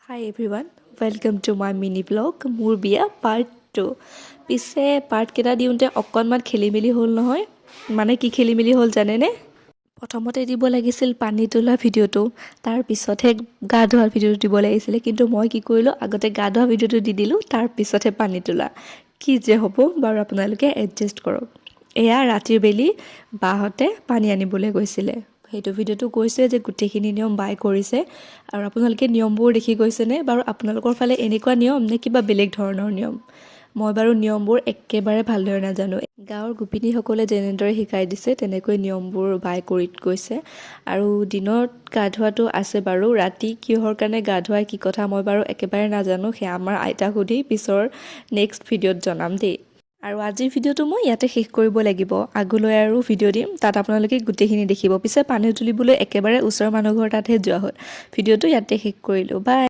Hi everyone, welcome to my mini vlog, মোৰ বিয়া part 2। পিছে পাৰ্টকেইটা দিওঁতে অকণমান খেলি মেলি হ'ল নহয়। মানে কি খেলি মেলি হ'ল জানেনে? প্ৰথমতে দিব লাগিছিল পানী তোলা ভিডিঅ'টো, তাৰপিছতহে গা ধোৱা ভিডিঅ'টো দিব লাগিছিলে। কিন্তু মই কি কৰিলোঁ, আগতে গা ধোৱা ভিডিঅ'টো দি দিলোঁ, তাৰপিছতহে পানী তোলা। কি যে হ'ব বাৰু, আপোনালোকে এডজাষ্ট কৰক। এয়া ৰাতিৰ বেলি বাহঁতে পানী আনিবলৈ গৈছিলে। সেইটো ভিডিঅ'টো কৈছে যে গোটেইখিনি নিয়ম বাই কৰিছে। আৰু আপোনালোকে নিয়মবোৰ দেখি গৈছেনে বাৰু? আপোনালোকৰ ফালে এনেকুৱা নিয়ম নে কিবা বেলেগ ধৰণৰ নিয়ম? মই বাৰু নিয়মবোৰ একেবাৰে ভালদৰে নাজানো। গাঁৱৰ গোপিনীসকলে যেনেদৰে শিকাই দিছে, তেনেকৈ নিয়মবোৰ বাই কৰি গৈছে। আৰু দিনত গা ধোৱাটো আছে বাৰু, ৰাতি কিহৰ কাৰণে গা ধোৱাই, কি কথা, মই বাৰু একেবাৰে নাজানো। সেয়া আমাৰ আইতাক সুধি পিছৰ নেক্সট ভিডিঅ'ত জনাম দেই। আৰু আজিৰ ভিডিঅ'টো মই ইয়াতে শেষ কৰিব লাগিব। আগলৈ আৰু ভিডিঅ' দিম, তাত আপোনালোকে গোটেইখিনি দেখিব। পিছে পানী তুলিবলৈ একেবাৰে ওচৰৰ মানুহ ঘৰ তাতহে যোৱা হ'ল। ভিডিঅ'টো ইয়াতে শেষ কৰিলোঁ। বাই।